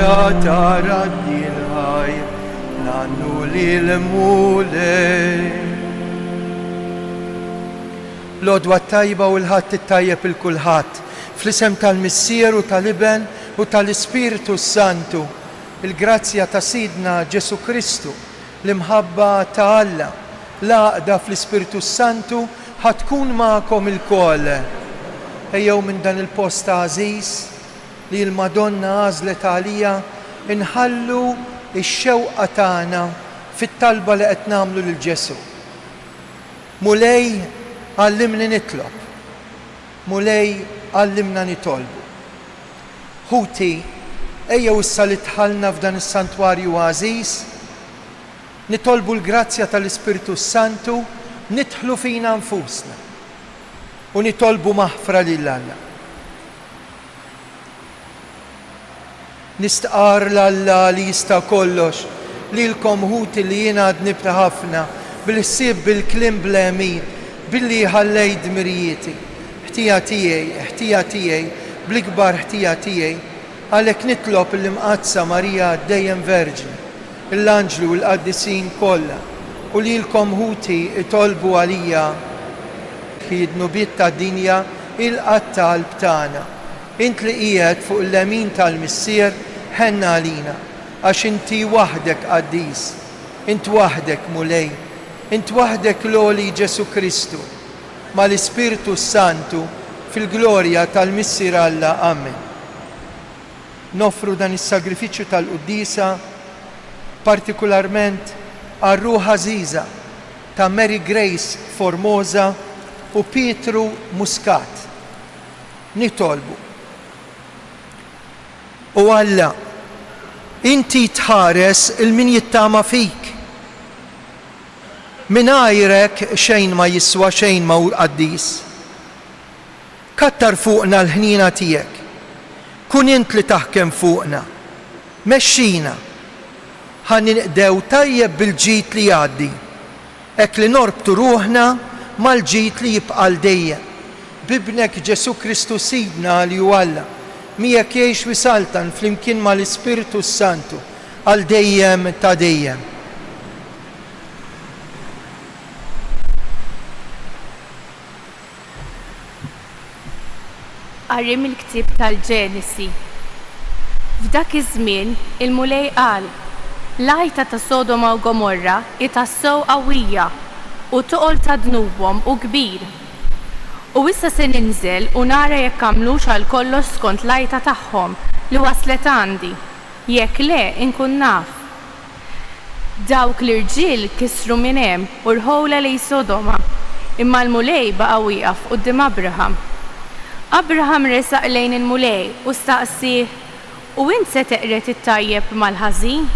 L-għanja ta' radd il-ħajr ngħannu lill-Mulej. L-għodwa t-tajba u l-Ħadd it-tajjeb 'il kulħadd, fl-isem tal-Missier u tal-Iben u tal-Ispirtu s-Santu, il-grazzja ta' Sidna Ġesù Kristu, l-imħabba ta' Alla, l-għaqda fl-Ispirtu s-Santu ħa tkun magħkom ilkoll. Ejjew minn dan il-post għażiż li l-Madonna għażlet għalija nħallu x-xewqa tagħna fit-talba li qed nagħmlu lil Ġesù. Mulej għallimni nitlob. Mulej għallimna nitolbu. Ħuti, ejjew issa li dħalna f'dan is-santwarju għażiż, nitolbu l-grazzja tal-Ispirtu s-Santu nidħlu fina nfusna u nitolbu maħfra lil Alla. Nistqarr 'l Alla li jista' kollox, lilkom ħuti li jiena dnibt ħafna, bil-ħsieb, bil-kliem, bl-għemil, billi ħallejt dmirijieti. Ħtija tiegħi, ħtija tiegħi, bl-ikbar ħtija tiegħi. Għalhekk nitlob lill-Imqaddsa Marija dejjem Verġni, l-anġli u l-qaddisin kollha, u lilkom ħuti itolbu għalija. Hi d-dnubiet tad-dinja, ilqa' t-talb tagħna. Int li qiegħed fuq il-lemin tal-Missier, ħenn għalina, għax inti waħdek qaddis. Int waħdek Mulej. Int waħdek l-Għoli Ġesù Kristu. Mal-Ispirtu s-Santu, fil-glorja tal-Missier Alla. Amen. Noffru dan is-sagrifiċċju tal-quddiesa partikularment għar-ruħ għażiża ta' Mary Grace Formosa u Pietru Muscat. Nitolbu. O Alla, inti tħares 'il min jittama fik. Mingħajrek xejn ma jiswa, xejn ma hu qaddis. Kattar fuqna l-ħniena tiegħek. Kun int li taħkem fuqna. Mexxina. Ħa ninqdew tajjeb bil-ġid li jgħaddi. Hekk li norbtu ruħna mal-ġid li jibqa' għal dejjem. B'Ibnek Ġesù Kristu Sidna li hu Alla, miegħek jgħix u jsaltan flimkien ma' l-Ispirtu s-Santu, għal dejjem ta' dejjem. Qari mill-ktieb tal-Ġenesi. F'dak iż-żmien il-Mulej qal, L-għajta ta' Sodoma u Gomorra hi tassew qawwija, u t-toqol ta' dnubhom hu kbir. U issa se ninżel u nara jekk għamlux għalkollox skont l-għajta tagħhom li waslet għandi. Jekk le, inkun naf. Dawk l-irġiel kisru minn hemm u rħewlha lejn Sodoma, imma l-Mulej baqa' wieqaf quddiem Abraham. Abraham resaq lejn il-Mulej u staqsieh, U int se teqred it-tajjeb mal-ħażin?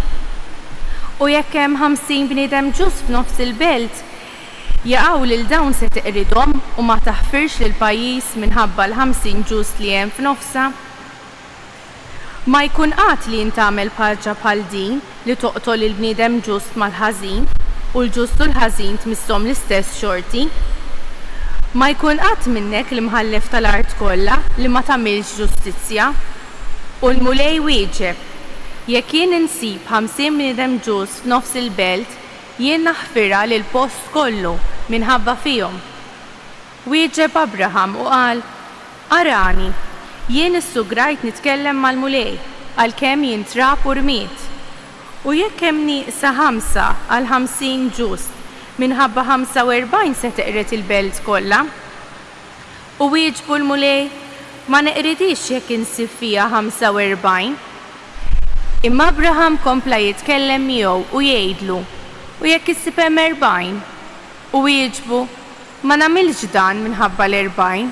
U jekk hemm 50 bniedem ġust f'nofs il-belt, jaqaw lil dawn se teqridhom u ma taħfirx lill-pajjiż minħabba l-50 ġust li hemm f'nofsha? Ma jkun qatt li int tagħmel ħaġa bħal din li toqtol il-bniedem ġust mal-ħażin, u l-ġust u l-ħażin tmisshom l-istess xorti. Ma jkun qatt minnek l-imħallef tal-art kollha li ma tagħmilx ġustizzja. U l-Mulej wieġeb, Jekk jien insib 50 bniedem ġust f'nofs il-belt, jien naħfirha lill-post kollu minħabba fihom. Wieġeb Abraham u qal, Arani, jien issugrajt nitkellem mal-Mulej, għalkemm jien trab u rmied. U jekk hemm nieqsa ħamsa għal 50 ġust, minħabba 45 se teqred il-belt kollha? U wieġbu l-Mulej, Ma neqridhiex jekk insib fiha 45. Imma Abraham kompla jitkellem miegħu u jgħidlu, U jekk issib hemm 40? U wieġbu, Ma nagħmilx dan minħabba l-40.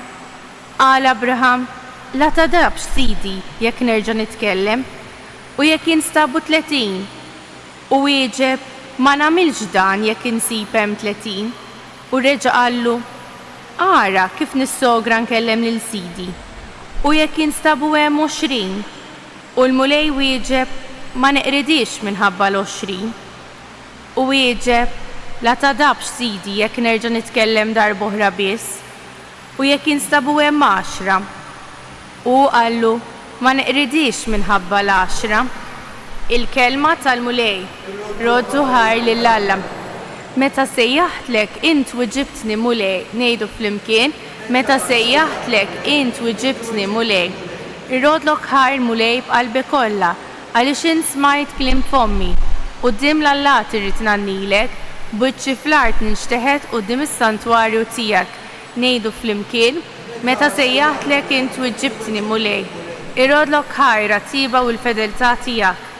Qal Abraham, La tagħdabx, sidi, jekk nerġa' nitkellem. U jekk jinstabu 30? U wieġeb, Ma nagħmilx dan jekk insib hemm 30. U reġa' qallu, Ara kif nissogra nkellem lil sidi. U jekk jinstabu hemm 20? U l-Mulej wieġeb, Ma neqridhiex minħabba l-20. U wieġeb, La tagħdabx, sidi, jekk nerġa' nitkellem darb'oħra biss. U jekk jinstabu hemm għaxra? U hu qallu, Ma neqridhiex minħabba l-għaxra. Il-Kelma tal-Mulej. Roddu ħajr lil Alla. Meta sejjaħtlek, int wiġibtni, Mulej, ngħidu flimkien, Meta sejjaħtlek, int wiġibtni, Mulej. Irrodlok ħajr, Mulej, b'qalbi kollha, għaliex int smajt kliem fommi. Quddiem l-allat irrid ngħannilek, b'wiċċi fl-art ninxteħet quddiem is-santwarju tiegħek. Ngħidu flimkien, Meta sejjaħtlek int wiġġibtni, Mulej. Irrodlok ħajr għat-tjieba u l-fedeltà tiegħek.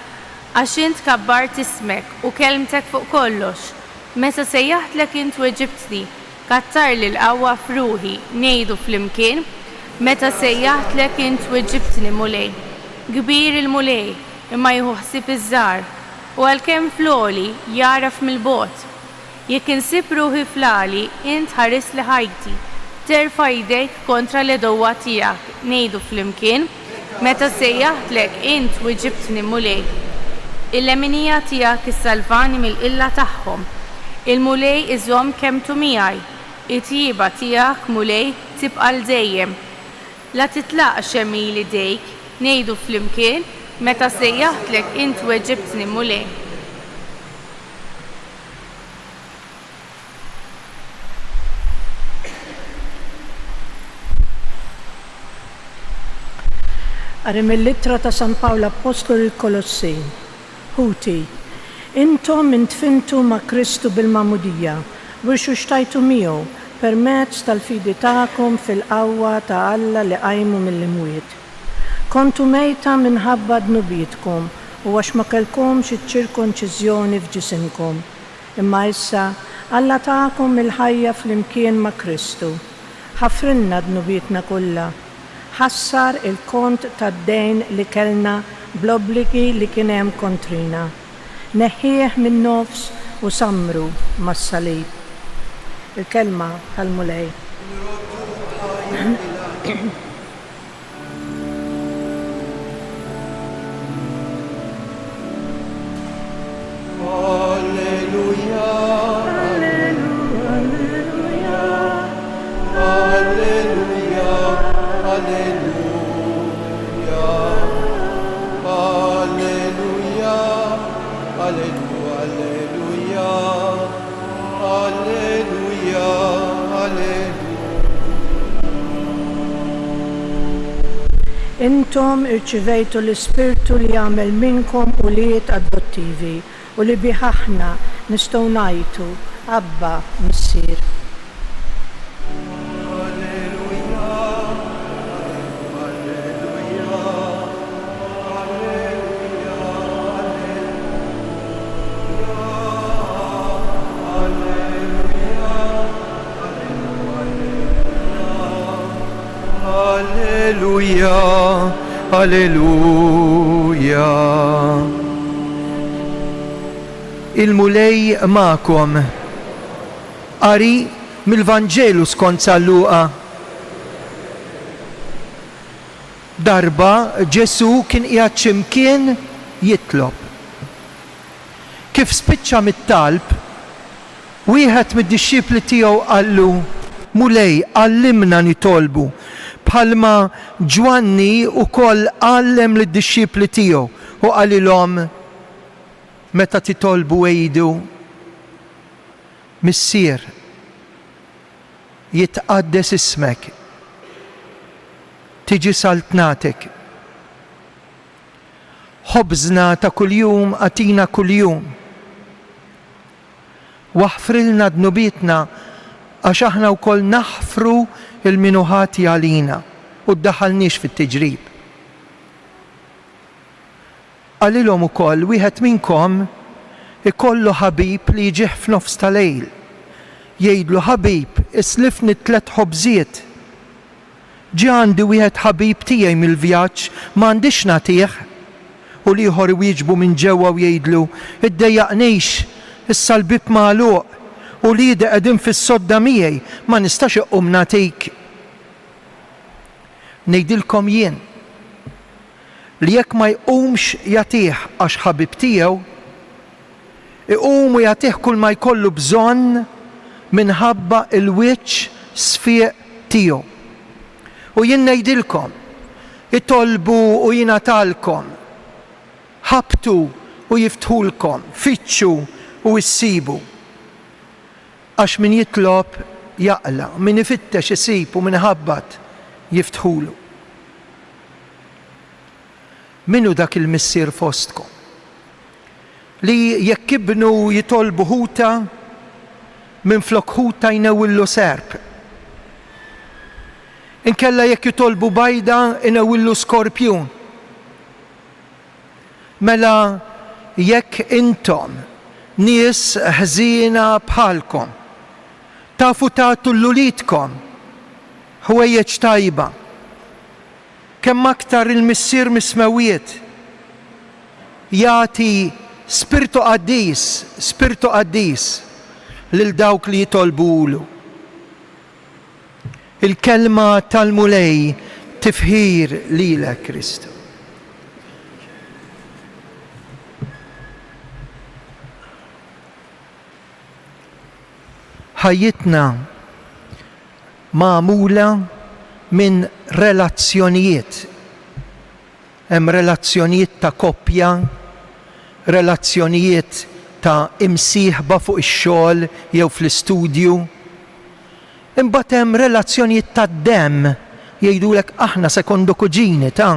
Għax int kabbart ismek u kelmtek fuq kollox. Meta sejjaħtlek int weġibtni, kattarli l-qawwa f'ruħi. Ngħidu flimkien, Meta sejjaħtlek int weġibtni, Mulej. Kbir il-Mulej, imma jieħu ħsieb iż-żgħar, u għalkemm fl-għoli, jagħraf mill-bogħod. Jekk insib ruħi fl-għali, int ħarisli ħajti. Terfa' jdejk kontra l-għedewwa tiegħek. Ngħidu flimkien, Meta sejjaħtlek, int wiġibtni, Mulej. Il-leminija tiegħek issalvani mill-qilla tagħhom. Il-Mulej iżomm kelmtu miegħi. It-tjieba tiegħek, Mulej, tibqa' għal dejjem. La titlaqx għemil idejk. Ngħidu flimkien, Meta sejjaħtlek, int weġibtni, Mulej. Qari mill-Ittra ta' San Pawl Appostlu lill-Kolossin. Ħuti, intom intfintu ma' Kristu bil-magħmudija u rxuxtajtu miegħu permezz tal-fidi tagħkom fil-qawwa ta' Alla li qajmu mill-imwiet. Kontu mejta minħabba dnubietkom u għax ma kellkomx iċ-ċirkonċiżjoni f'ġisimkom. Imma issa Alla takom il-ħajja flimkien ma' Kristu. Ħafrilna dnubietna kollha. Ħassar il-kont tad-dejn li kellna bl-obbligi li kien hemm kontrina. Neħħieh min-nofs u sammru mas-salib. Il-Kelma tal-Mulej. Nroddu ħajr lil Alla. Alleluja, alleluja, alleluja, alleluja, alleluja, alleluja, alleluja, alleluja. Intom irċivejtu l-Ispirtu li jagħmel minnkom ulied adottivi u li bih aħna nistgħu ngħajtu, Abba, Missier. Alleluja, alleluja, alleluja, alleluja, Alleluja, alleluja. Il-Mulej magħkom. Qari mill-Vanġelu skont San Luqa. Darba Ġesù kien qiegħed xi mkien jitlob. Kif spiċċa mit-talb, wieħed mid-dixxipli tiegħu qallu, Mulej, għallimna nitolbu, bħalma Ġwanni wkoll għallem lid-dixxipli tiegħu u qalilhom, Meta titolbu għidu, Missier, jitqaddes ismek, tiġi saltnatek. Ħobżna ta' kuljum agħtina kuljum. Waħfrilna dnubietna għax aħna wkoll naħfru 'l min hu ħati għalina u ddaħħalniex fit-tiġrib. Qalilhom ukoll, Wieħed minnkom ikollu ħabib li jiġih f'nofs ta' lejl. Jgħidlu, 'Ħabib, islifni tlett ħobżiet. Ġie għandi wieħed ħabib tiegħi mill-vjaġġ, m'għandix nagħtih? U l-ieħor iwieġbu minn ġewwa u jgħidlu, Iddejjaqnix, issa l-bieb magħluq, uliedi qegħdin fis-sodda miegħi, ma nistax iqum nagħtik. Ngħidilkom jien, li jekk ma jqumx jagħtih għax ħabib tiegħu, Iqum u jagħtih kulma jkollu bżonn minħabba l-wiċċ sfieq tiegħu. U jien ngħidilkom, itolbu u jingħatalkom. Ħabbtu u jiftħulkom, fittxu u issibu. Għax min jitlob jaqla', min ifittex isib u min iħabbat jiftħulu. Min hu dak il-missier fostkom, li jekk ibnu jitolbu ħuta, minflok ħuta jnewwillu serp? Inkella jekk jitolbu bajda inewwillu skorpjun? Mela jekk intom, nies ħżiena bħalkom, tafu tagħtu 'l uliedkom ħwejjeġ tajba, kemm aktar il-Missier mis-smewwiet jagħti Spirtu Qaddis, Spirtu Qaddis, lil dawk li jitolbuhulu. Il-Kelma tal-Mulej Tifħir lilek Kristu. Ħajjitna magħmula minn relazzjonijiet. Hemm relazzjonijiet ta' koppja, relazzjonijiet ta' imsieħba fuq ix-xogħol jew fl-istudju. Imbagħad hemm relazzjonijiet tad-demm, jgħidulek aħna sekondo kuġini ta'.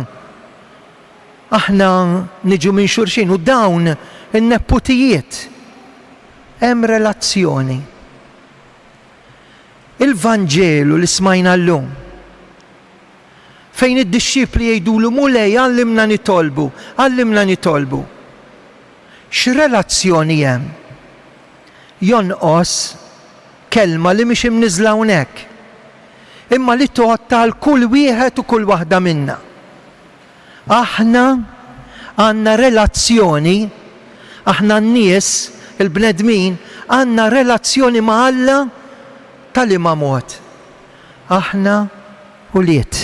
Aħna niġu minn xulxin u dawn in-nepputijiet. Hemm relazzjoni. Il-Vanġelu li smajna llum, fejn id-dixxipli jgħidulu, Mulej, għallimna nitolbu, għallimna nitolbu. X'relazzjoni hemm? Jonqos kelma li mhix imniżżla hawnhekk, imma li tgħodd għal kull wieħed u kull waħda minna. Aħna għandna relazzjoni, aħna n-nies, il-bnedmin, għandna relazzjoni ma' Alla ta' liema mod? Aħna ulied.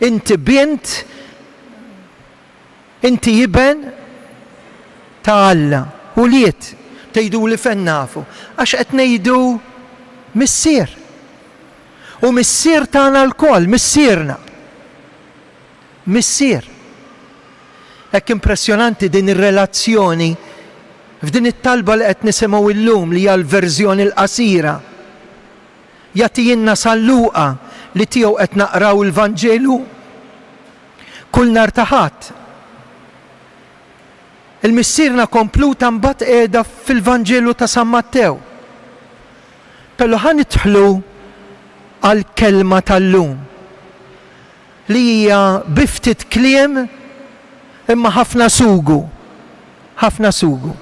Inti bint, inti iben ta' Alla, ulied. Tgħiduli fejn nafu? Għax qed ngħidu Missier. U Missier tagħna lkoll, Missierna. Missier. Hekk impressjonanti din ir-relazzjoni f'din it-talba li qed nisimgħu illum li hija l-verżjoni l-qasira. Jagħtijielna San Luqa li tiegħu qed naqraw il-Vanġelu kull nhar ta' Ħadd. Il-Missierna kompluta mbagħad qiegħda fil-Vanġelu ta' San Mattew. Pero ħa nidħlu għall-kelma tal-lum, li hija bi ftit kliem imma ħafna sugu, ħafna sugu.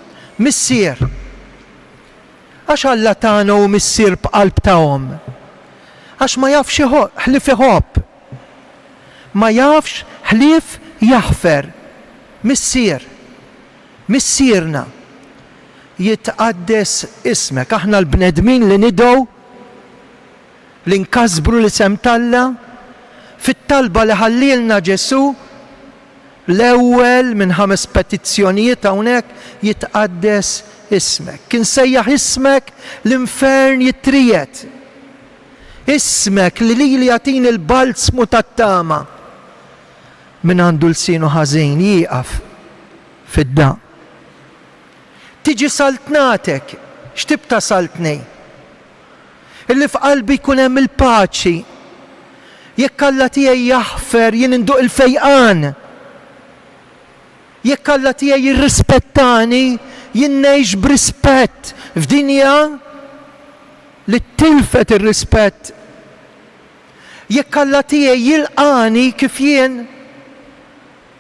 Missier. Għax Alla tagħna hu missier b'qalb ta' omm. Għax ma jafx ħlief iħobb. Ma jafx ħlief jaħfer. Missier. Missierna. Jitqaddes ismek. Aħna l-bnedmin li nidgħu, li nkasbru l-isem t'Alla, fit-talba li ħallielna Ġesù, l-ewwel minn ħames petizzjonijiet hawnhekk, jitqaddes ismek. Kien sejjaħ ismek l-infern jitriegħed. Ismek li lili jagħtini l-balzmu tat-tama. Min għandu lsienu ħażin jieqaf fid-daqq. Tiġi saltnatek. X'tip ta' saltni? Illi f'qalbi jkun hemm il-paċi. Jekk Alla tiegħi jaħfer, jien induq il-fejqan. Jekk Alla tiegħi jirrispettani, jien ngħix b'rispett f'dinja li tilfet ir-rispett. Jekk Alla tiegħi jilqagħni kif jien,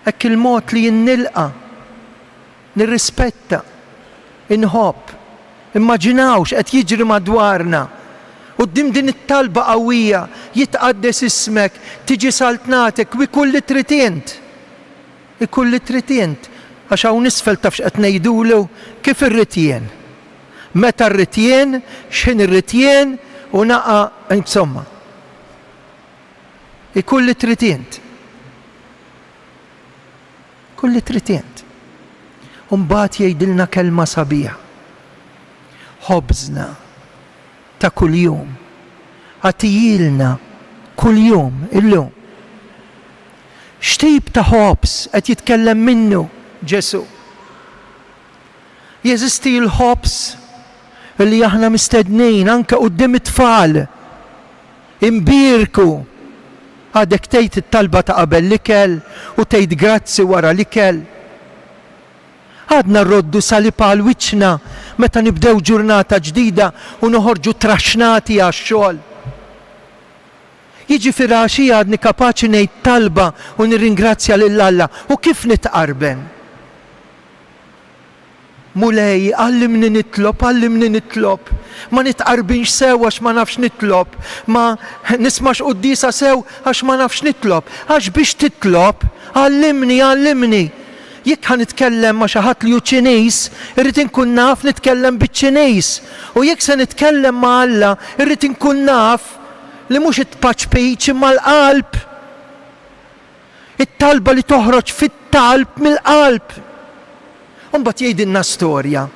hekk il-mod li jien nilqa'. Nirrispetta. Inħobb. Immaġinaw x'qed jiġri madwarna. Quddiem din it-talba qawwija, Jitqaddes ismek, tiġi saltnatek, u ikun li trid int. Ikun li trid int. Għax hawn isfel taf x'qed ngħidulu? Kif irrid jien. Meta rrid jien, x'ħin irrid jien, u naqa' insomma. Ikun li trid int. Kull li trid int. U mbagħad jgħidilna kelma sabiħa. Ħobżna ta' kuljum agħtihilna kuljum illum. X'tip ta' ħobż qed jitkellem minnu Ġesù? Jeżisti l-ħobż li aħna mistednin anke quddiem it-tfal inbierku. Għadek tgħid it-talba ta' qabel l-ikel u tgħid grazzi wara l-ikel. Għadna rroddu salib għal wiċċna meta nibdew ġurnata ġdida u noħorġu traxxnati għax-xogħol. Jiġi filgħaxija għadni kapaċi ngħid talba u nirringrazzja lil Alla u kif nitqarben. Mulej, għallimni nitlob, għallimni nitlob. Ma nitqarbinx sew għax ma nafx nitlob. Ma nismax quddiesa sew għax ma nafx nitlob. Għax biex titlob, għallimni, għallimni. Jekk ħa nitkellem ma' xi ħadd li hu Ċiniż, irrid inkun naf nitkellem biċ-Ċiniż. U jekk se nitkellem ma' Alla, irrid inkun naf li mhux it-tpaċpiċ imma l-qalb. It-talba li toħroġ fit-talb mill-qalb. U mbagħad jgħidilna storja.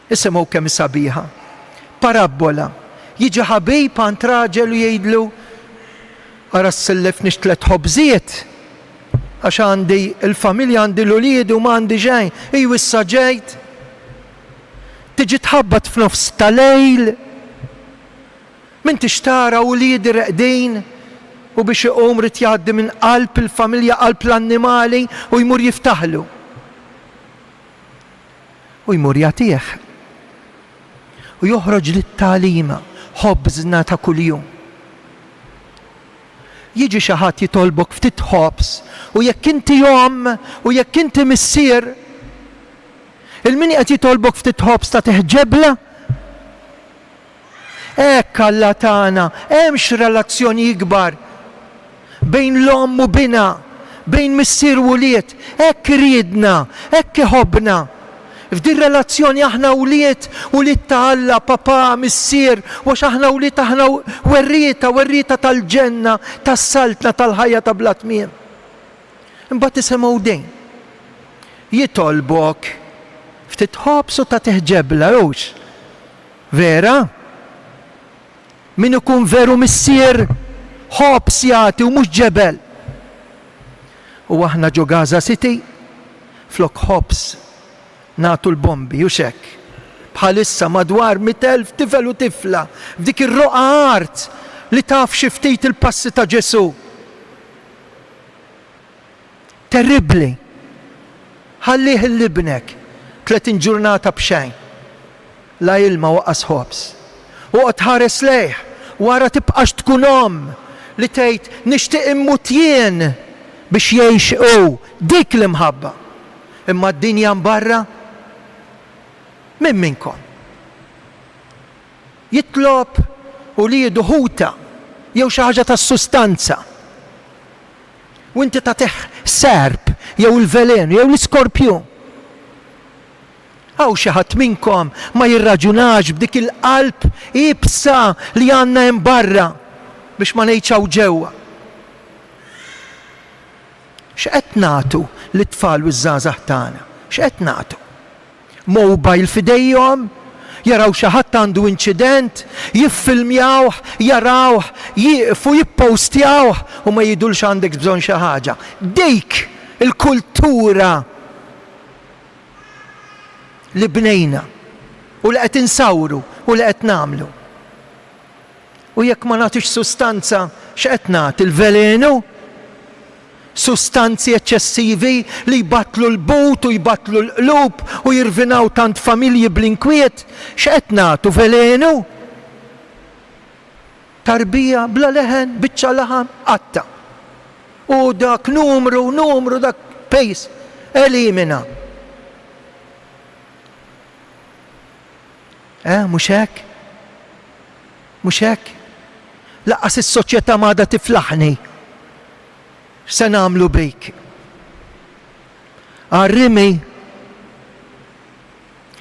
Isimgħu kemm hi sabiħa. Parabbola. Jiġi ħabib għand raġel u jgħidlu, Ara ssellifnix tlett ħobżiet, għax għandi l-familja, għandi l-uliedi u ma għandi xejn. Iju issa ġejt. Tiġi tħabbat f'nofs ta' lejl. M'intix tara uliedi reqdin? U biex iqum ried jgħaddi minn qalb il-familja, qalb l-annimali u jmur jiftaħlu. U jmur jagħtih. U joħroġ lit-tagħlima, ħobżna ta' kuljum. Jiġi xi ħadd jitolbok ftit ħobż u jekk inti omm u jekk inti missier, il-min qed jitolbok ftit ħobż tagħtih ġebla? Hekk Alla tagħna, hemmx relazzjoni ikbar bejn l-omm u binha, bejn missier u wlied. Hekk iridna, hekk iħobbna. F'dir-relazzjoni aħna wlied, ulied ta' Alla, papà, missier, u għax aħna wlied aħna werrieta, werrieta tal-ġenna, tas-saltna tal-ħajja ta' bla tmiem. Imbagħad isimgħu din. Jitolbok ftit ħobż u tagħtih ġebla, hux? Vera? Min ikun veru missier, ħobż jagħti u mhux ġebel. U aħna ġo Gaza City, flok ħobż nagħtu l-bombi, hux hekk? Bħalissa madwar 100,000 tifel u tifla f'dik ir-roqgħa art li taf xi ftit il-passi ta' Ġesù. Terribbli! Ħallih 'l ibnek 30 ġurnata b'xejn, la ilma u anqas ħobż. Oqgħod ħares lejh u ara tibqax tkun omm li tgħid nixtieq immut jien biex jgħix hu. Dik l-imħabba! Imma d-dinja mbarra? Min minnkom jitlob uliedu ħuta jew xi ħaġa tas-sustanza? U inti tagħtih serp jew il-velenu jew l-iskorpjun. Hawn xi ħadd minnkom ma jirraġunax b'dik il-qalb iebsa li għandna hemm barra, biex ma ngħidx hawn ġewwa. X'qed nagħtu lit-tfal u ż-żgħażagħ tagħna? X'qed nagħtu? Mobile f'idejhom, jaraw xi ħadd għandu inċident, jiffilmjawh, jarawh, jieqfu, jippowstjawh u ma jgħidulx għandek bżonn xi ħaġa. Dik il-kultura li bnejna u li qed insawru u li qed nagħmlu. U jekk ma nagħtix sustanza, x'qed nagħti? Il-velenu? Sustanzi eċċessivi li jbattlu l-but u jbattlu l-qlub u jirvinaw tant familji bl-inkwiet, x'qed nagħtu? Velenu? Tarbija bla leħen, biċċa laħam, qatta'. U dak numru, numru, dak pejs, elimina. Eh, mhux hekk? Mhux hekk? Lanqas is-soċjetà m'għadha tiflaħni. X'se nagħmlu bik? Għar-rimi.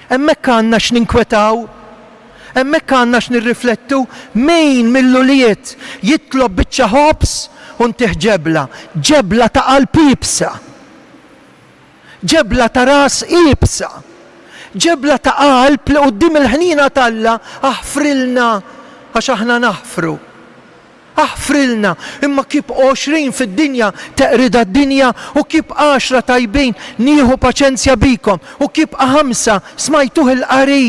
Hemmhekk għandna x'ninkwetaw. Hemmhekk għandna x'nirriflettu. Min mill-ulied jitlob biċċa ħobż u ntih ġebla? Ġebla ta' qalb iebsa. Ġebla ta' ras iebsa. Ġebla ta' qalb li quddiem il-ħniena t'Alla aħfrilna għax aħna naħfru. Aħfrilna, imma kif 20 fid-dinja teqridha d-dinja u kif għaxra tajbin nieħu paċenzja bikom u kif ħamsa smajtuh il-qari.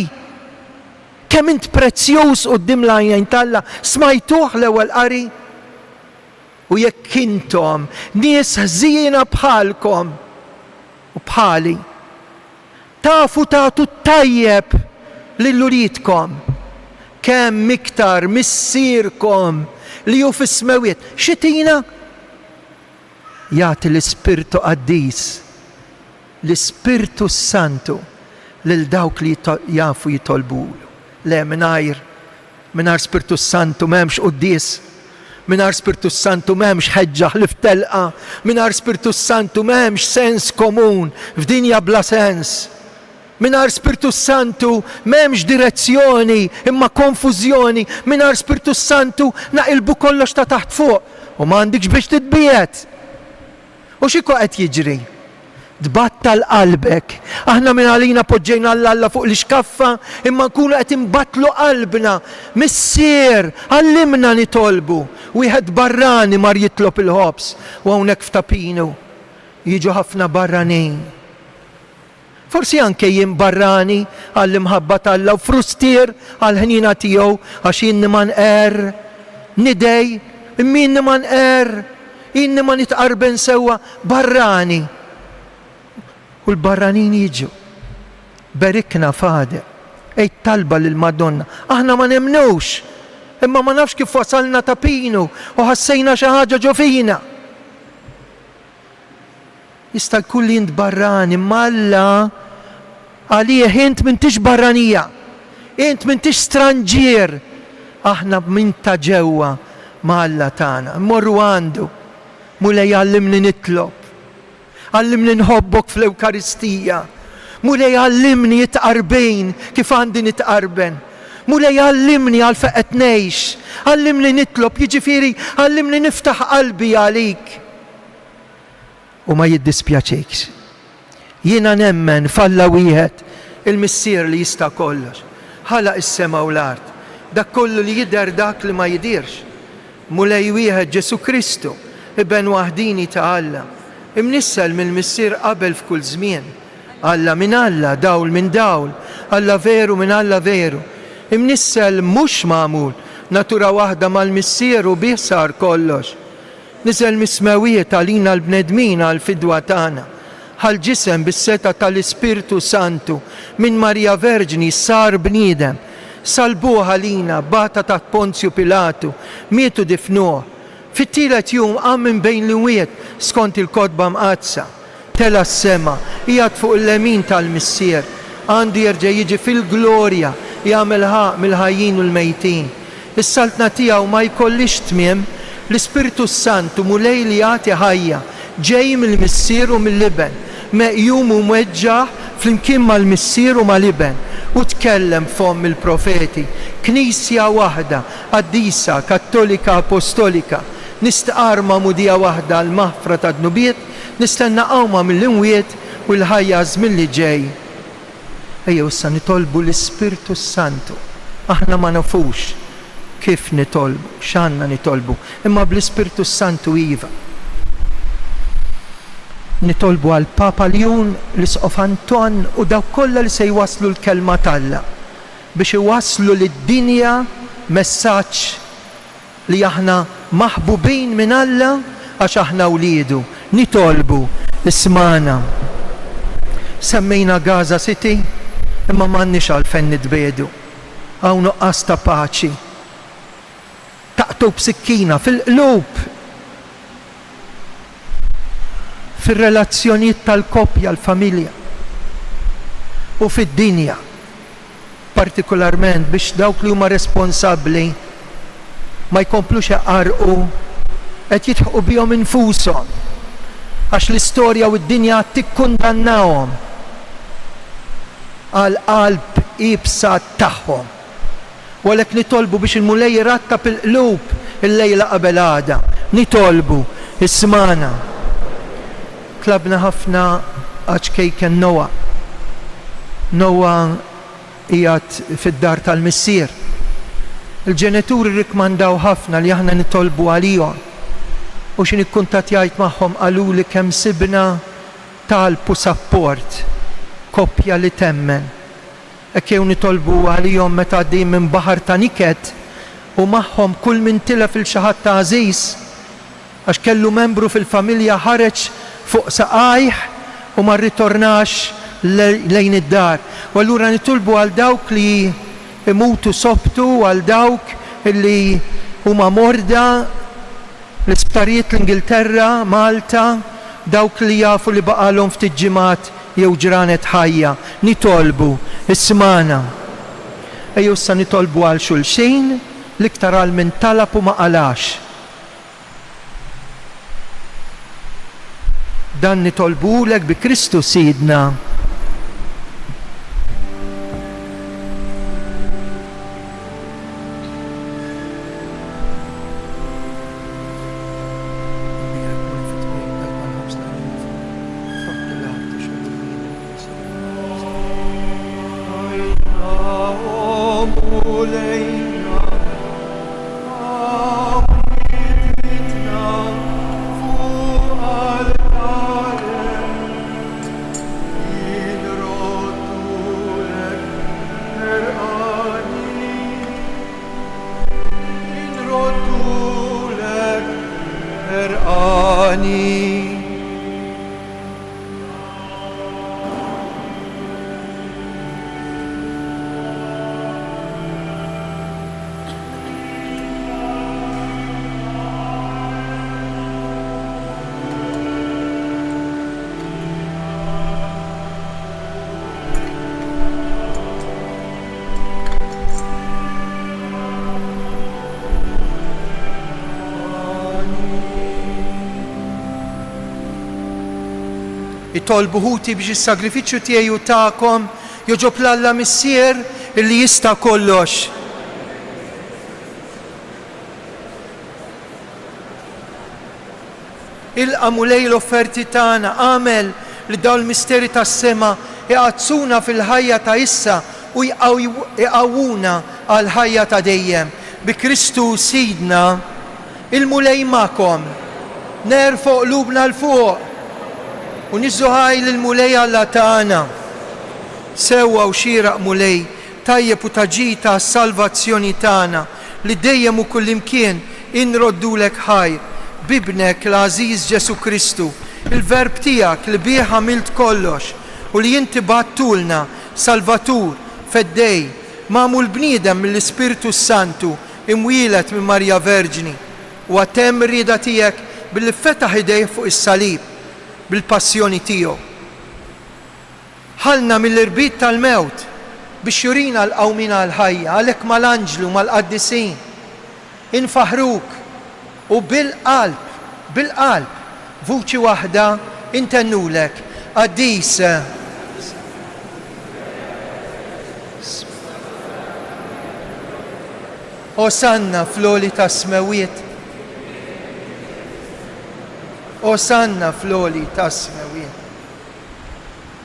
Kemm int prezzjuż quddiem l-għajnejn t'Alla, smajtuh l-ewwel qari? U jekk intom nies ħżiena bħalkom u bħali, tafu tagħtu t-tajjeb lil uliedkom, kemm iktar Missierkom li hu fis-smewwiet x'itina? Jagħti l-Ispirtu Qaddis, l-Ispirtu s-Santu lil dawk li jafu jitolbulu. Le, mingħajr Mingħajr Spirtu s-Santu m'hemmx quddies. Mingħajr Spirtu s-Santu m'hemmx ħeġġa ħlief telqa. Mingħajr Spirtu s-Santu m'hemmx sens komun f'dinja bla sens. Mingħajr Spirtu s-Santu m'hemmx direzzjoni imma konfużjoni. Mingħajr Spirtu s-Santu naqilbu kollox ta' taħt fuq u m'għandikx biex titbiegħed. U x'ikun qed jiġri? Tbattal qalbek. Aħna minn għalina poġġejna 'l Alla fuq l-ixkaffa, imma nkunu qed inbattlu qalbna. Missier, għallimna nitolbu. Wieħed barrani mar jitlob il-ħobż, u hawnhekk f'Ta' Pinu jiġu ħafna barranin. Forsi anke jien barrani għall-imħabba t'Alla u frustier għall-ħniena tiegħu għax inni ma nqerr, nidgħi, imma inni ma nqerr, inni ma nitqarben sewwa, barrani. U l-barranin jiġu. Berikna, Father. Għid talba lill-Madonna. Aħna ma nemmnux, imma ma nafx kif wasalna Ta' Pinu u ħassejna xi ħaġa ġo fina. Jista' jkun li int barrani, imma Alla għalih int m'intix barranija. Int m'intix stranġier. Aħna minn ta' ġewwa ma' Alla tagħna. Immorru għandu. Mulej għallimni nitlob. Għallimni nħobbok fl-Ewkaristija. Mulej għallimni it-tqarbin kif għandi nitqarben. Mulej għallimni għalfejn qed ngħix. Għallimni nitlob, jiġifieri għallimni niftaħ qalbi għalik. U ma jiddispjaċikx. Jiena nemmen f'Alla wieħed, il-Missier li jista' kollox. Ħalaq is-sema u l-art, dak kollu li jidher dak li ma jidhirx. Mulej wieħed Ġesù Kristu, Iben waħdini ta' Alla, imnissel mill-Missier qabel f'kull żmien. Alla minn Alla, dawl minn dawl, Alla veru minn Alla veru, imnissel mhux magħmul, natura waħda mal-Missier u bih sar kollox. Niżel mis-smewwiet għalina l-bnedmin għall-fidwa tagħna. Ħa l-ġisem bis-setgħa tal-Ispirtu Santu, minn Marija Verġni sar bniedem. Salbuh għalina, bata taħt Ponzju Pilatu, miet u difnuh. Fit-tielet jum qam minn bejn l-imwiet skont il-Kotba Mqaddsa. Tela' s-sema, qiegħed fuq il-lemin tal-Missier. Għandu jerġa' jiġi fil-glorja, jagħmel ħaqq mill-ħajjin u l-mejtin. Is-saltna tiegħu ma jkollhiex tmiem. L-Ispirtu s-Santu, Mulej li jagħti ħajja, ġej mill-Missier u mill-Iben, meqjum u mweġġah flimkien mal-Missier u mal-Iben, u tkellem b'fomm il-profeti. Knisja waħda, qaddisa, kattolika, apostolika, nistqarr magħmudija waħda għall-maħfra tad-dnubiet, Nistenna qawma mill-imwiet u l-ħajja għaż-żmien li ġej. Ejjew issa nitolbu l-Ispirtu s-Santu. Aħna ma nafux kif nitolbu, x'għandna nitolbu, imma bl-Ispirtu s-Santu iva. Nitolbu għall-Papa Ljun, l-Isqof Anton u dawk kollha li se jwasslu l-Kelma t'Alla biex iwasslu lid-dinja messaġġ li aħna maħbubin minn Alla għax aħna wliedu. Nitolbu, ismagħna. Semmejna Gaza City, imma m'għandniex għalfejn nitbiegħdu. Hawn nuqqas ta' paċi. Taqtgħu b'sikkina fil-qlub. Fir-relazzjonijiet tal-koppja, l-familja. U fid-dinja. partikolarment biex dawk li huma responsabbli ma jkomplux iqarrqu, qed jidħqu bihom infushom għax l-istorja u d-dinja għad tikkundannahom għall-qalb iebsa tagħhom. U għalhekk nitolbu biex il-Mulej irattab il-qlub illejla qabel għada. Nitolbu, ismagħna. Tlabna ħafna għaċ-ċkejken Noah. Noah qiegħed fid-dar tal-Missier. Il-ġenituri rrikkmandaw ħafna li aħna nitolbu għalihom. U xi nikkuntattjajt magħhom qaluli kemm sibna talb u sapport. Koppja li temmen. Hekk jew nitolbu għalihom meta għaddejjin minn baħar ta' niket u magħhom kull min tilef 'il xi ħadd għażiż għax kellu membru fil-familja ħareġ fuq saqajh u ma rritornax lejn id-dar. U allura nitolbu għal dawk li imutu sobtu, għal dawk li huma morda, l-isptarijiet l-Ingilterra, Malta, dawk li jafu li baqgħalhom ftit ġimgħat jew ġranet ħajja. Nitolbu, ismagħna. Ejjew issa nitolbu għal xulxin, l-iktar għal min talab u ma qalax. Dan nitolbuhulek bi Kristu Sidna. Itolbu ħuti biex is-sagrifiċċju tiegħi u tagħkom jogħġob 'l Alla Missier illi jista' kollox. Ilqa' Mulej l-offerti tagħna, agħmel li dawn il-misteri tas-sema iqaddsuna fil-ħajja ta' issa u jqawwuna għall-ħajja ta' dejjem. Bi Kristu Sidna. Il-Mulej magħkom. Nerfgħu qlubna 'l fuq u niżżu ħaj lill-Mulej Alla tagħna. Sewwa u xieraq, Mulej, tajjeb u ta' ġid għas-salvazzjoni tagħna, li dejjem u kullimkien inroddulek ħajr, b'Ibnek l-għażiż Ġesù Kristu, il-Verb tiegħek li bih għamilt kollox u li inti bgħattulna, Salvatur, Feddej, magħmul bniedem mill-Ispirtu s-Santu, imwieled minn Marija Verġni. Huwa temm ir-rieda tiegħek billi fetaħ idejh fuq is-salib bil-passjoni tiegħu. Ħallna mill-irbit tal-mewt biex jurina l-qawmien għall-ħajja, għalhekk mal-anġli u mal-qaddisin infaħħruk u bil-qalb, bil-qalb, vuċi waħda intennulek, Qaddis. Osanna fl-għoli tas-smewwiet. Osanna fl-għoli tas-smewwiet.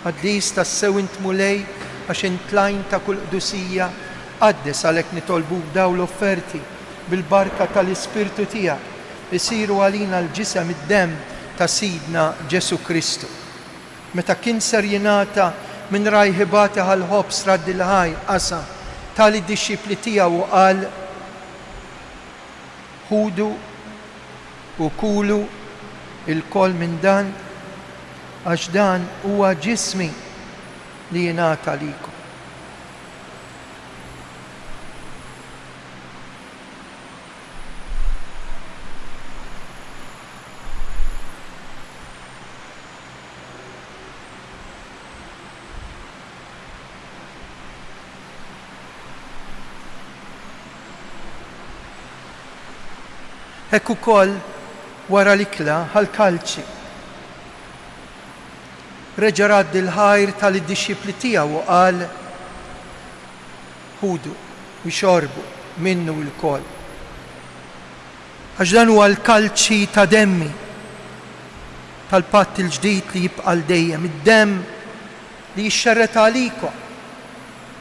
Qaddis tassew int Mulej, għax int l-għajn ta' kull qdusija, qaddes għalhekk nitolbuk dawn l-offerti bil-barka tal-Ispirtu tiegħek, isiru għalina l-ġisem id-demm ta' Sidna Ġesù Kristu. Meta kien ser jingħata minn rajh ibati ħall-ħobż radd il-ħajr, qasam, ta lid-dixxipli tiegħu u qal, Ħudu u kulu lkoll minn dan, għax dan huwa ġismi li jingħata għalikom. Hekk ukoll wara l-ikla ħa l-kalċi. Reġa' radd il-ħajr ta lid-dixxipli tiegħu u qal, Ħudu u xorbu minnu lkoll. Għax dan huwa l-kalċi ta' demmi, tal-patt il-ġdid li jibqa' għal dejjem, id-demm li jixxerred għalikom,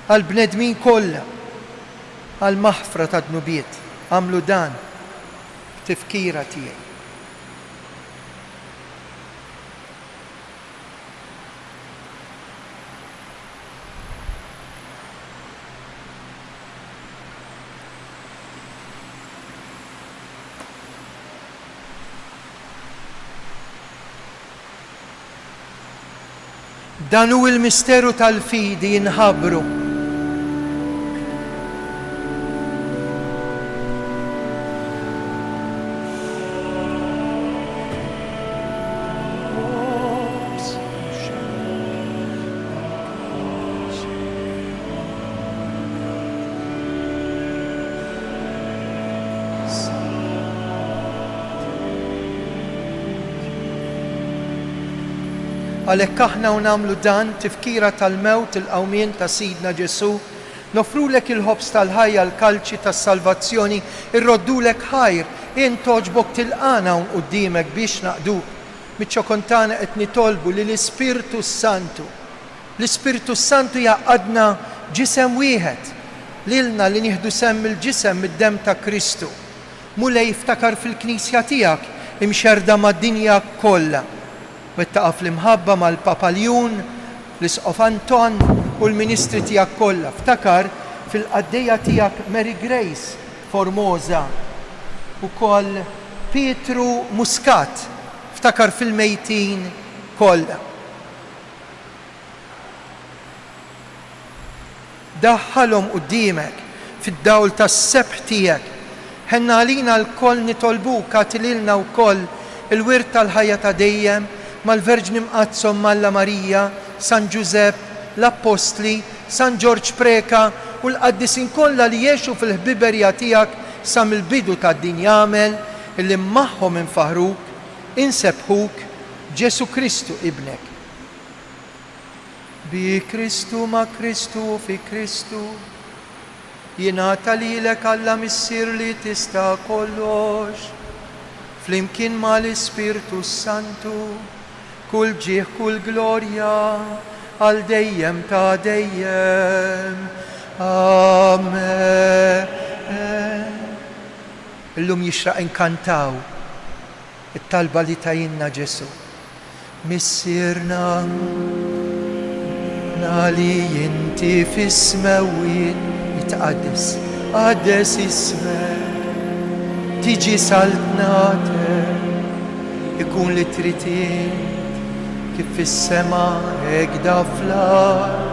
għall-bnedmin kollha. Għall-maħfra tad-dnubiet, agħmlu dan b'tifkira tiegħi. Dan hu l-misteru tal-fidi, inħabbru. Għalhekk aħna u nagħmlu dan, tifkira tal-mewt, il-qawmien ta' Sidna Ġesù, noffrulek il-ħobż tal-ħajja, l-kalċi tas-salvazzjoni, irroddulek ħajr, int togħġbok tilqagħna hawn quddiemek biex naqduk. Miċ-ċokon tagħna qed nitolbu li l-Ispirtu s-Santu, L-Ispirtu s-Santu jgħaqqadna ġisem wieħed, lilna li nieħdu sehem mill-ġisem mid-demm ta' Kristu. Mulej ftakar fil-Knisja tiegħek imxerrda mad-dinja kollha. Wettaqha fl-imħabba mal-Papa Ljun, l-Isqof Anton u l-ministri tiegħek kollha. Ftakar fil-qaddejja tiegħek Mary Grace Formosa, ukoll Pietru Muscat. Ftakar fil-mejtin kollha. Daħħalhom quddiemek, fid-dawl tas-sebħ tiegħek. Ħenna għalina lkoll nitolbuk agħti lilna wkoll il-wirt tal-ħajja ta' dejjem mal-Verġni Mqaddsa Omm Alla Marija, San Ġużepp, l-Appostli, San Ġorġ Preca u l-qaddisin kollha li għexu fil-ħbiberija tiegħek sa mill-bidu tad-dinja agħmel illi magħhom infaħħruk, insebbħuk, Ġesù Kristu Ibnek. Bi Kristu, ma' Kristu u fi Kristu, jingħata lilek Alla Missier li tista' kollox, flimkien ma' l-Ispirtu s-Santu, kull ġieħ, kull glorja, għal dejjem ta' dejjem. Amen. Illum jixraq inkantaw it-talba li tajinna Ġesù. Missierna na li inti fis-smewwiet, jitqaddes, qaddes ismek, tiġi saltnatek, ikun li trid int, kif fis-sema hekda fl-art.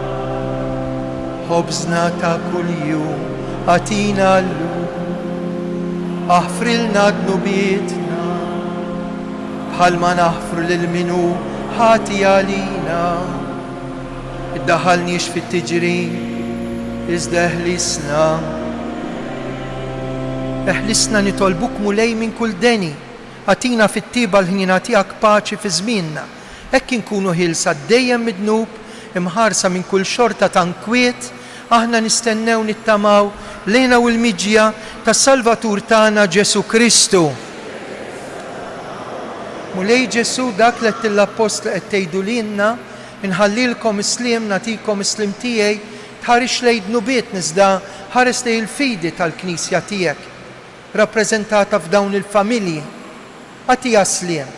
Ħobżna ta' kuljum agħtina llum. Aħfrilna dnubietna, bħalma naħfru lil min hu ħati għalina. Iddaħħalniex fit-tiġrib, iżda eħlisna. Eħlisna nitolbuk Mulej minn kull deni. Agħtina fit-tjieba l-ħniena tiegħek paċi fi żmienna. Hekk inkunu ħielsa dejjem mid-dnub, imħarsa minn kull xorta ta' nkwiet, aħna nistennew nittamaw l-hena u l-miġja tas-Salvatur tagħna Ġesù Kristu. Mulej Ġesù, dak li għedt lill-appostli qed tgħidu lilna, Inħallilkom is-sliem, nagħtikom is-sliem tiegħi, tħarisx lejn dnubietna iżda ħares lejn il-fidi tal-Knisja tiegħek, rappreżentata f'dawn il-familji. Agħtiha s-sliem.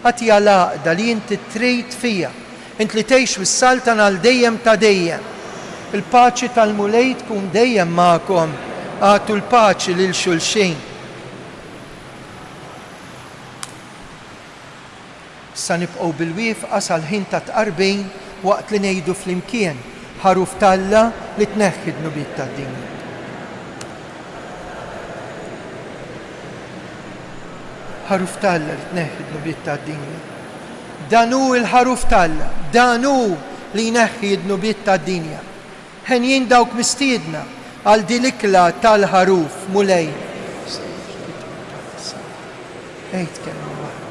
Agħtiha l-għaqda li inti trid fiha, int li tgħix u ssaltan għal dejjem ta' dejjem. Il-paċi tal-Mulej tkun dejjem magħkom. Agħtu l-paċi lil xulxin. Issa nibqgħu bil-wieqfa sal-ħin tat-tqarbin waqt li ngħidu flimkien, Ħaruf t'Alla li tneħħi d-dnubiet tad-dinja. Ħaruf t'Alla li tneħħi d-dnubiet tad-dinja. Dan hu l-Ħaruf t'Alla, dan hu li jneħħi d-dnubiet tad-dinja. Henjin dawk mistiedna għal din l-ikla tal-Ħaruf, Mulej. Għid kelma waħda.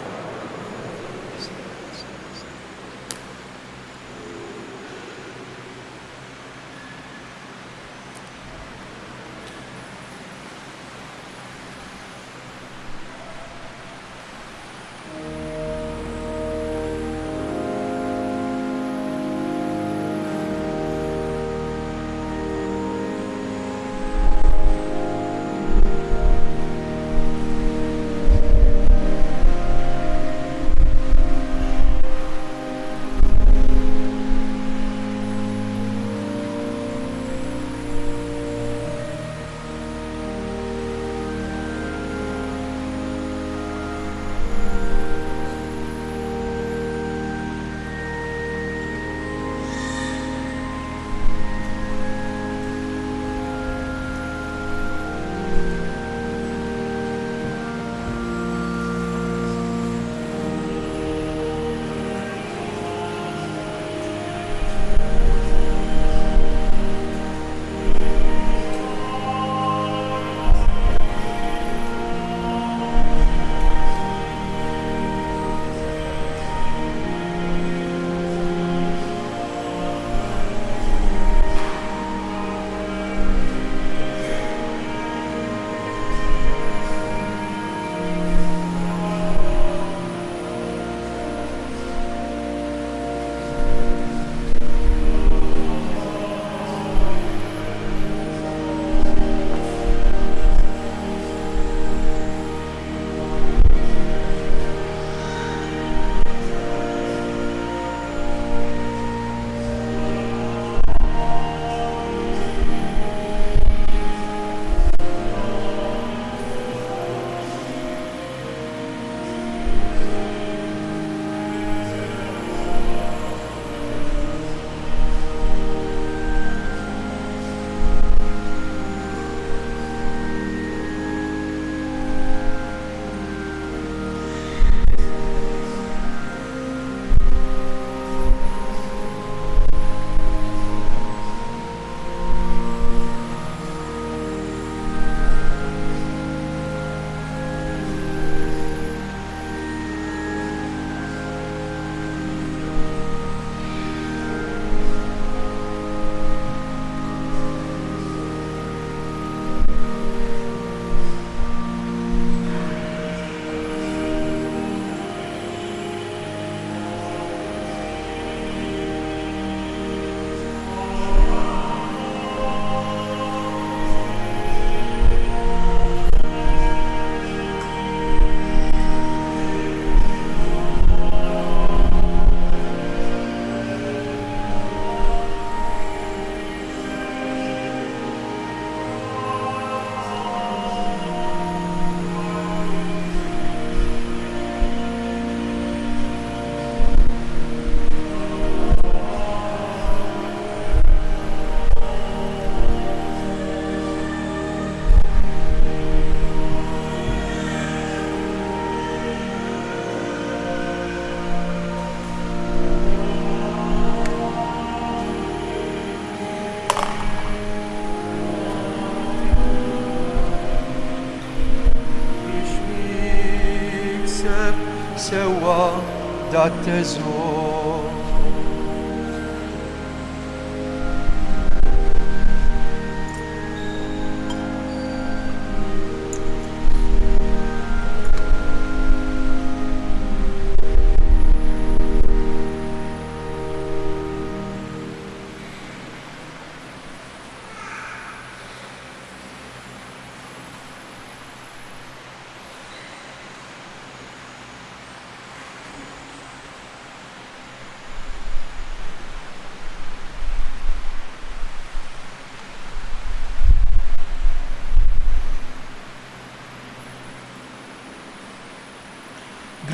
tat-teżor.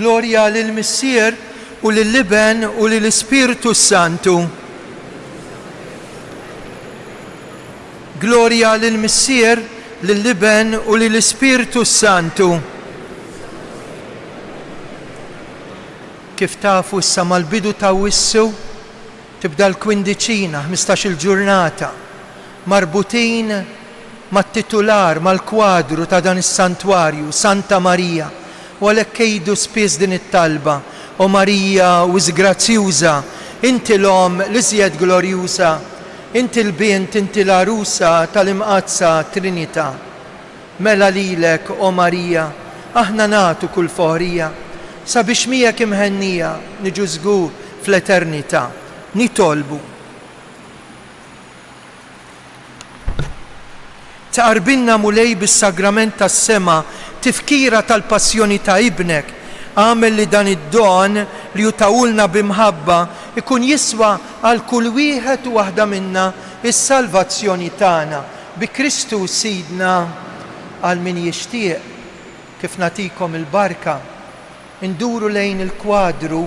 Glorja lill-Missier u lill-Iben u lill-Ispirtu s-Santu. Glorja lill-Missier, lill-Iben u lill-Ispirtu s-Santu. Kif tafu issa mal-bidu t'Awwissu tibda l-kwindiċina, ħmistax-il ġurnata, marbutin mat-titular, mal-kwadru ta' dan is-santwarju, Santa Marija. U għalhekk għidu spiss din it-talba, O Marija wisq grazzjuża, inti l-Omm l-iżjed glorjuża, inti l-Bint, inti l-Għarusa tal-Imqaddsa Trinità. Mela lilek, o Marija, aħna nagħtu kull foħrija, sabiex miegħek imhennija niġu żgur fl-eternità. Nitolbu. Tqarbilna, Mulej, bis-sagrament tas-sema, tifkira tal-passjoni ta' Ibnek. Agħmel li dan id-don li hu tahulna bi mħabba jkun jiswa għal kull wieħed u waħda minna s-salvazzjoni tagħna. Bi Kristu Sidna. Għal min jixtieq, kif nagħtikom il-barka, induru lejn il-kwadru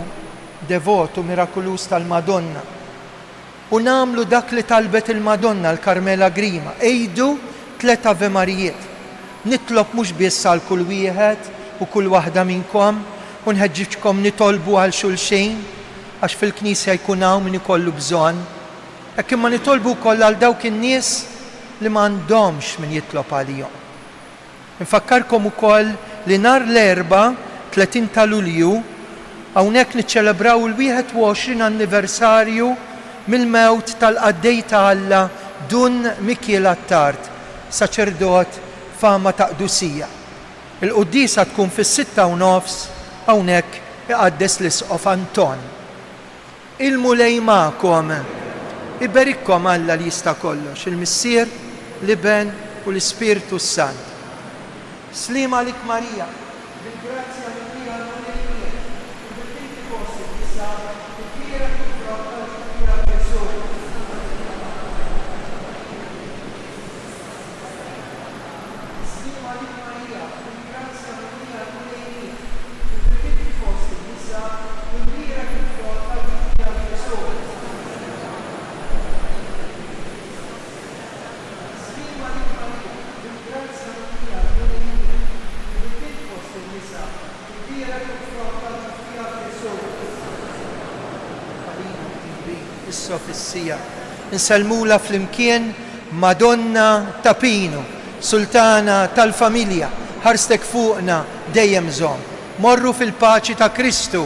devot u mirakuluż tal-Madonna u nagħmlu dak li talbet il-Madonna l-Carmela Grima, għidu tlett Ave Marijiet. Nitlob mhux biss għal kull wieħed u kull waħda minnkom u nħeġġiġkom nitolbu għal xulxin għax fil-Knisja jkun hawn min ikollu bżonn. Hekk imma nitolbu wkoll għal dawk in-nies li m'għandhomx min jitlob għalihom. Infakkarkom ukoll li nhar l-Erbgħa, 30 ta' Lulju, hawnhekk niċċelebraw il-21 anniversarju mill-mewt tal-qaddej ta' Alla Dun Mikiel Attard, saċerdot fama ta' qdusija. Il-quddiesa tkun fis-sitta u nofs hawnhekk iqaddes l-Isqof Anton. Il-Mulej magħkom. Iberikkom Alla li jista' kollox, il-Missier, l-Iben u l-Ispirtu s-Santu. Sliem għalik Marija, bil-grazzja mimlija l-Mulej miegħek, imbierka inti fost in-nisa, imbierek il-frott tal-ġuf tiegħek Ġesù. Sliem għalik Marija, bil-grazzja mimlija l-Mulej miegħek, imbierka inti fost in-nisa, imbierek il-frott tal-ġuf tiegħek Ġesù. Sliem għalik Marija, bil-grazzja mimlija l-Mulej miegħek, imbierka int fost in-nisa, imbierek il-frott tal-ġuf tiegħek Ġesù. Għalina mdinbin, issa u fis-siegħa. Insellmulha flimkien Madonna ta' Pinu, Sultana tal-familja, ħarstek fuqna dejjem żomm. Morru fil-paċi ta' Kristu.